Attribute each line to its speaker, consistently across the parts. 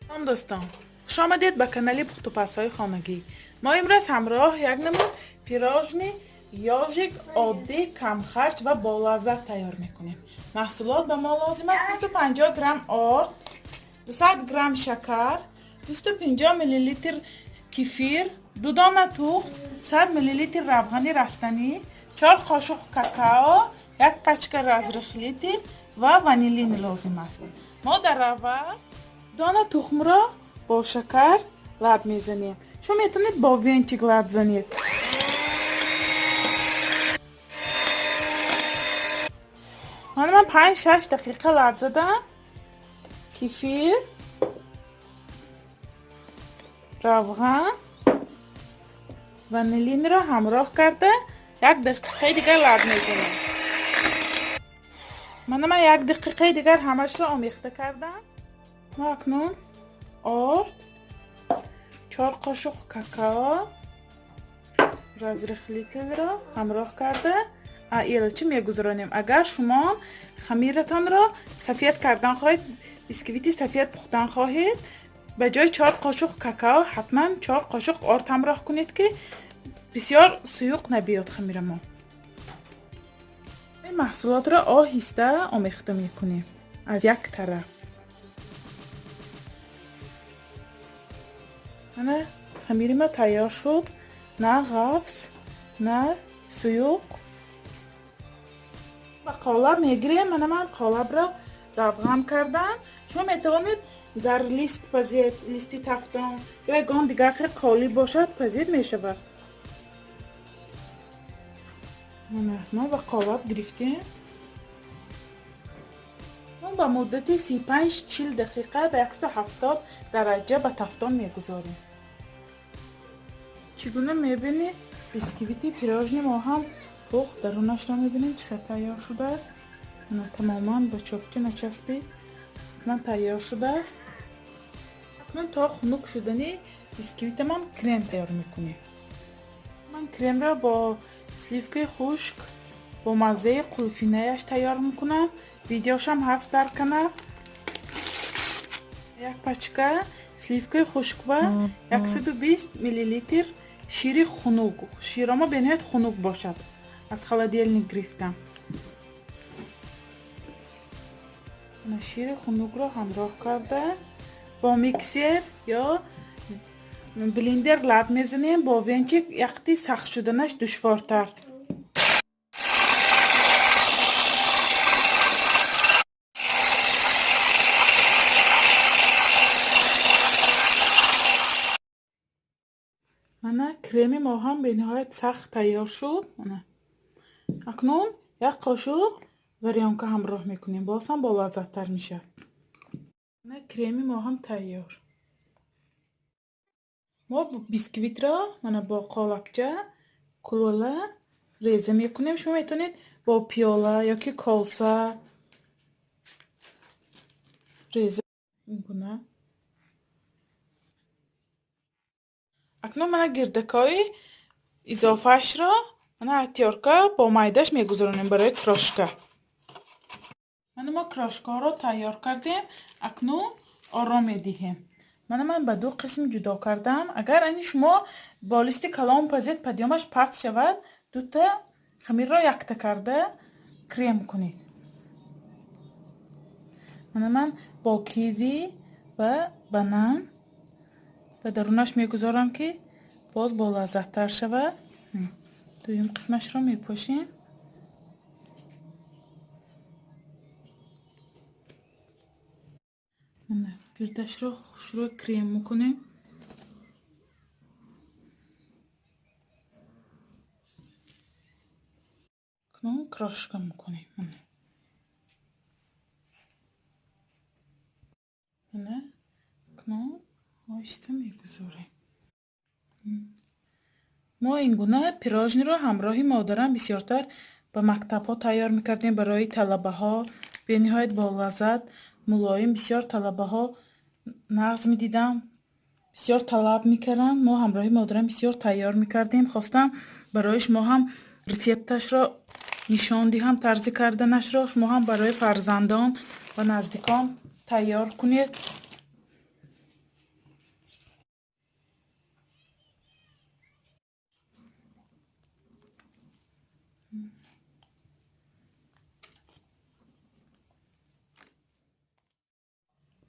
Speaker 1: Салом, дӯстон! Хуш омадед ба канали пухтупазҳои хонагӣ. Мо имрӯз ҳамроҳ як намуд пирожни ёжик оддӣ, камхарҷ ва болаззат тайёр мекунем. Маҳсулот ба мо лозим аст: 250 грамм орд, 200 грамм шакар, 250 миллилитр кефир, 2 дона тухм, 100 миллилитр равғани растанӣ, 4 қошуқ какао, як пачка разрыхлитель ва ванилин лозим аст. Мо дар аввал дона тухмро бо шакар лат мезанем. Шумо метавонед бо венчик лат занед. Мана, ман 5-6 дақиқа лат задам. Кефир, равған, ванилинро ҳамроҳ карда, як дақиқаи дигар лат мезанем. Мана, ман як дақиқаи дигар ҳамашро омехта кардам. Мо акнун орд, 4 қошуқ какао, разрыхлитель ро ҳамроҳ карда, элчи мегузаронем. Агар шумо хамиратонро сафед кардан хоҳед, бисквити сафед пухтан хоҳед, ба ҷои 4 қошуқ какао ҳатман 4 қошуқ орд ҳамроҳ кунед, ки бисёр суюқ набиёд хамирамон. Ин маҳсулотро оҳиста омехта мекунем аз як тараф. Мана, хамири мо тайёр шуд, на ғафз, на суюқ. Ба қолаб мегирем. Мана, ман қолабро равған кардам. Шумо метавонед дар лист пазед, листи тафтон ё ягон дигар хел қолиб бошад, пазед мешавад. Мана, мо ба қолаб гирифтем. Ба муддати 35-40 дақиқа ба 170 дараҷа ба тафтон мегузорем. Чӣ гуна мебинед, бисквити пирожни мо ҳам пухт. Дарунашро мебинем, чӣ хел тайёр шудааст. Мана, тамоман ба чопча начаспид, ҳатман тайёр шудааст. Акнун то хунук шудани бисквитамон крем тайёр мекунем. Ман кремро бо сливкаи хушк бо маззаи қулфинаяш тайёр мекунам. Видеошам ҳаст дар канал. Як пачка сливкаи хушк ва 120 миллилитр шири хунук. Широмо бениҳоят хунук бошад, аз холодильник гирифтам. Шири хунукро ҳамроҳ карда, бо миксер ё блендер лат мезанем. Бо венчик яқти сахт шуданаш душвортар. Мана, креми мо ҳам бениҳоят сахт тайёр шуд. Акнун як қошуқ варёнка ҳамроҳ мекунем, боз ҳам болаззаттар мешавад. Мана, креми мо ҳам тайёр. Мо бисквитро, мана, бо қолабча кулола реза мекунем. Шумо метавонед бо пиёла ёки коса реза, ин гуна. Акнун, мана, гирдакҳои изофаашро, мана, тёрка бо майдаш мегузаронем барои крошка. Мана, мо крошкаҳоро тайёр кардем, акнун ором медиҳем. Мана, ман ба ду қисм ҷудо кардам. Агар ани шумо бо листи калон пазед, подъём аш паст шавад, дута хамирро якта карда крем кунед. Мана, ман бо киви ва банан ба дарунаш мегузорам, ки боз болаззаттар шавад. Дуюм қисмашро мепошем. Гирдашро хушрӯ крем мекунем. Акнун крошка мекунем. Мана, акнун оҳиста мегузорем. Мо ин гуна пирожниро ҳамроҳи модарам бисёртар ба мактабҳо тайёр мекардем барои талабаҳо. Бениҳоят болаззат, мулоим. Бисёр талабаҳо нағз медидам, бисёр талаб мекарданд. Мо ҳамроҳи модарам бисёр тайёр мекардем. Хостам барои шумо ҳам рецепташро нишон диҳам, тарзи карданашро. Шумо ҳам барои фарзандон ва наздикон тайёр кунед.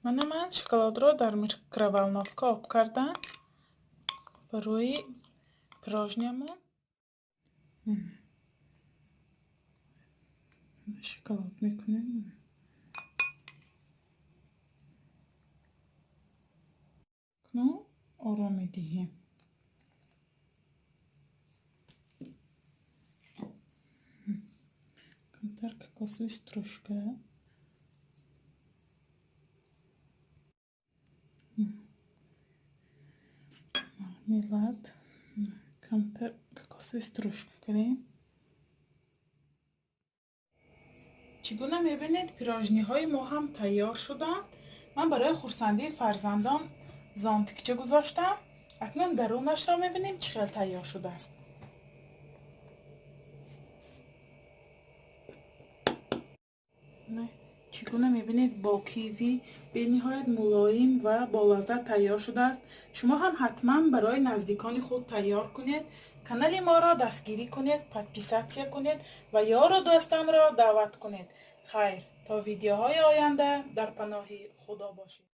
Speaker 1: Мана ман шоколадро дар микроволновка об кардам барои пирожныямон. Шоколад мекунем. Акнун ором медиҳем. Камтар кокосовый стружка. Мармелад. Камтар кокосовый стружка кардем. Чӣ гуна мебинед, пирожныҳои мо ҳам тайёр шуданд. Ман барои хурсандии фарзандон зонтикча гузоштам. Акнун дарунашро мебинем, чӣ хел тайёр шудааст. Чӣ гуна мебинед, бо киви бениҳоят мулоим ва болаззат тайёр шудааст. Шумо ҳам ҳатман барои наздикони худ тайёр кунед. Канали моро дастгирӣ кунед, подписаться кунед ва ёру дӯстонро даъват кунед. Хайр, то видеоҳои оянда дар паноҳи Худо бошед.